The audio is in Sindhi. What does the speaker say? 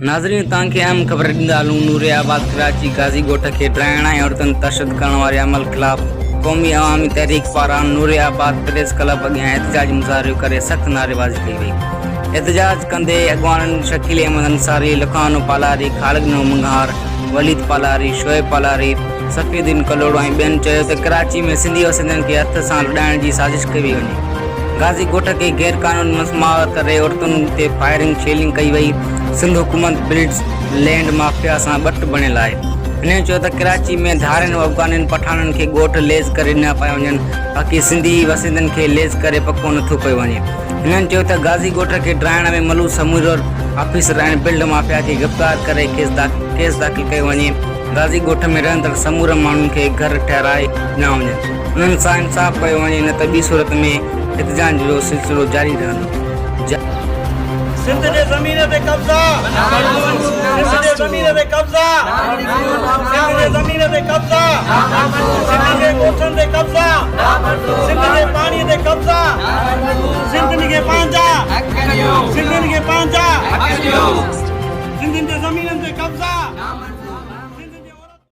ناظرين توهان کي اهم خبر ڏيندا هلون نوري آباد ڪراچي غازي ڳوٺ کي ڊاهڻ ۽ عورتن تشدد ڪرڻ واري عمل خلاف قومي عوامي تحريڪ پاران نوري آباد پريس ڪلب اڳيان احتجاجي مظاهرو ڪري سخت نعريبازي ڪئي وئي احتجاج ڪندي اڳواڻن شڪيل احمد انصاري، لکانو پالاري، خالق نو منگهار، وليد پالاري، شعيب پالاري، صفي الدين ڪلهوڙو ۽ ٻين چيو ته ڪراچي ۾ سنڌي وسندين کي هٿ سان لڏائڻ جي سازش ڪئي پئي وڃي. غازي ڳوٺ کي غير قانوني مسمار ڪري عورتن تي فائرنگ شيلنگ ڪئي وئي، سنڌ حڪومت بلڊز لينڊ مافيا سان ٻٽ بڻيل آهي. هنن چيو ته ڪراچي ۾ ڌارين افغانين پٺاڻن کي ڳوٺ ليز ڪري ڏنا پيا وڃن باقي سنڌي وسندين کي ليز ڪري پڪو نٿو ڪيو وڃي. هنن چيو ته غازي ڳوٺ کي ڊاهڻ ۾ ملوث سمورو آفيسر ۽ بلڊ مافيا کي گرفتار ڪري کيس داخل ڪيو وڃي، غازي ڳوٺ ۾ رهندڙ سمورن ماڻهن کي گهر ٺهرائي ڏنا وڃن، انهن سان انصاف ڪيو وڃي نه ته ٻي صورت ۾ احتجاج جو سلسلو جاري رهندو. سنڌ جي زمين تي قبضا سنڌ جي زمين تي قبضا سنڌ جي زمين تي قبضا سنڌ جي ڳوٺن تي قبضا سنڌ جي پاڻي تي قبضا سنڌين کي پنهنجا سنڌين کي پنهنجا سنڌين جي زمينن تي قبضا.